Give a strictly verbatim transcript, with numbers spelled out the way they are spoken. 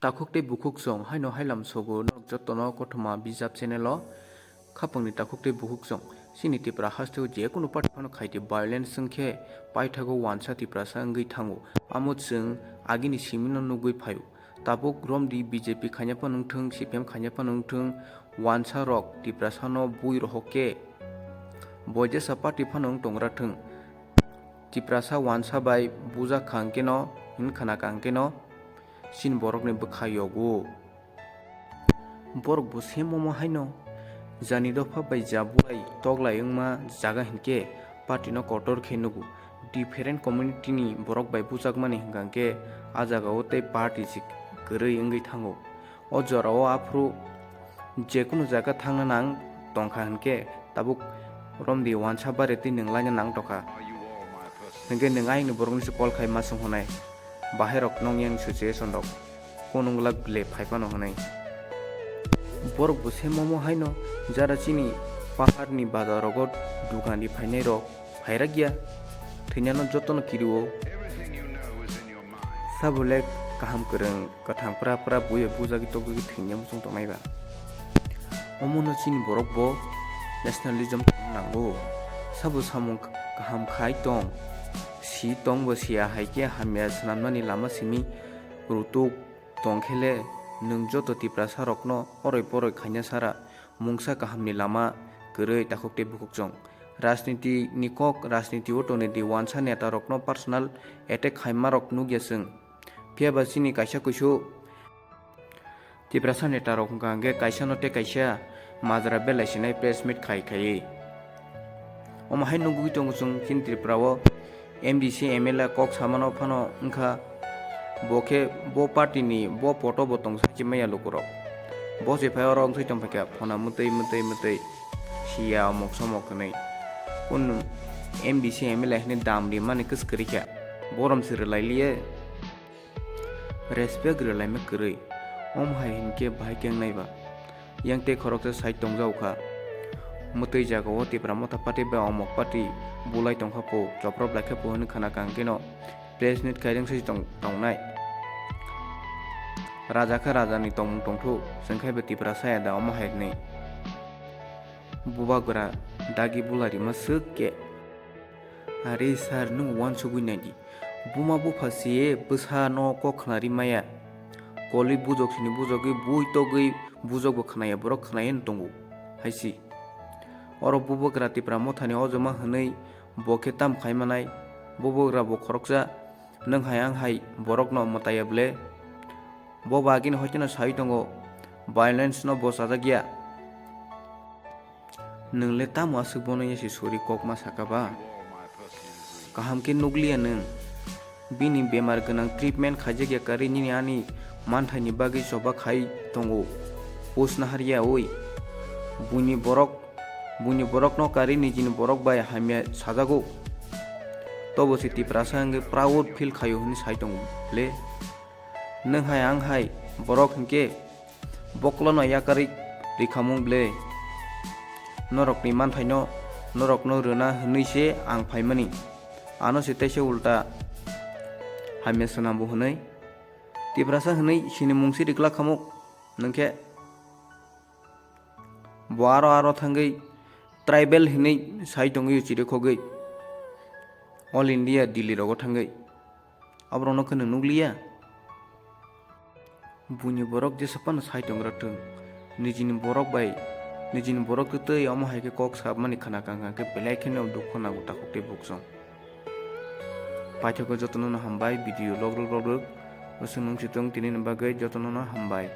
Takhuk tei bukhuk chwng haino hailam sogo norok jotono kothoma bijap channel o khapangni takhuk tei bukhuk chwng. Chini Tripura hasteo jekunu party phano khaiti violence wngkhe paithago wansa Tiprasa wngwi thango. Amo chwng agini simino nugwi phaio. Tabuk romdi B J P khaina phano wngthwng, C P M khaina phano wngthwng, wansa rok Tiprasano bui rohok khe bo jesa party phano wng tongra thwng. Tiprasa wansa bai bujak kha hwnkhe no, hin khana kha hwnkhe no, chini borokni bwkha yogo. Borok bo se momo haino jani dopha bai ja bulai toklai wngma jaga hinkhe party no kotor khe nugo. Different community ni borok bai bujakmani hwnkha hwnkhe a jaga o tei party se kwrwi wngwi thango. O jora o aphuru jekunu jaga thangna nang tongkha hinkhe tabuk romdi wansa bare twi nwng laina nang tongkha. Hinkhe nwng ayangni borokni se call khai ma swng hwnai. Bahai rok nong yang situation rok kunung glak le phai phano hwnwi. Borok bo se momo haino jara chini paharni bazar rogo dukan ri phainai rok phairak ya. Thwinano jotono kirio. Sabo le kaham kwrwng, kwthang pra pra buibai bujagwi tokjagwi thwngya muchung tongnai ba. Omono chini borok bo nationalism tongna nango. Sabo samung kaham khai tong, si tong bo siya hai khe hamya swnamnani lama simi rutuk tong khe le nwng joto Tiprasa rokno oroi poroi khaina sara mungsa kahamni lama kwrwi takhuk tei bukhuk chwng. Rajniti ni kok rajniti o tongwi di wansa neta rokno personal attack khaima rok nukya chwng. Phiya ba chini kaisa kuisu Tiprasa neta rok hwnkha hwnkhe kaisa no tei kaisa majra belai sinai press meet khai khai. Omo hai nugwi tongo chwng chini Tripura o M D C M L A kok samano phano wngkha bo khe bo party ni bo poto bo tong sai maya lukurok. Bo se phai oro wngthai tong phaikha phona mwtwi mwtwi mwtwi siya omok somok hwnwi. Kun M D C M L A hwnwi dam rimani kwskwrwi kha. Borom se rwlai liye. Respect rwlaima kwrwi. Om hai hinkhe bahai kengnai ba. Yang tei khoroksa side tongjago kha. Mwtwi jagao Tipra Motha party bai omok party bulai tongkha po, choprop laikha po hwnwi khana kha hwnkhe no press meet khaireng se tong-, tongnai. Raja khe rajani tongmung tongthok, chwng khai bo Tipra saya da omo hai hwnwi. Bubagra dagi bula rima swk khe. Are sir, nwng uansugwi nai di. Buma bupha se bwsa no kok khnari maya. Kolwi bujok sini bujogwi bui togwi bujok bo khnaya, borok khnaya no tongo. Hai si. Oro bubagra Tipra Mothani ojoma hwnwi bo khe tam khai manai. Bubagra bo khoroksa nwng hai ang hai borok no mwtaya ble. Bo bagini hoiteno sai tongo. Violence no bo chajak ya. Nwng le tamo aswk bono yasi suri kok ma saka ba? Kaham khe nukliya nwng. Bini bemar gwnang treatment khaijak ya karwi nini ani manthaini bagwi choba khai tongo. Pus naharya oi. Buini borok, buini borokno karwi nijini borok bai hamya sajago. Tobo se Tiprasa wngwi proud feel khaio hwnwi sai tongo le. Nwng hai ang hai borok hinkhe Bokolono yakarwi rikhamung ble. Norokni manthaino norokno rwna hwnwi se ang phaimani. Ano se teisa ulta hamya swnambo hwnwi. Tiprasa hwnwi sini mungsi rikla khamuk nwngkhe. Bo aro aro thangwi tribal hwnwi sai tongwi chirikhogwi. All India Delhi rogo thangwi. Aborokno khe nwng nukliya? Buini borok jesa phano sai tongra thwng, nijini borok bai, nijini borok twi twi omo hai khe kok samani khna kha hwnkha khe belai kheno dukhu nango takhuk tei buksong. Paithago jotono no hambai, video log rwk log rwk, bwswk nung si tong tini ni bagwi jotono no hambai.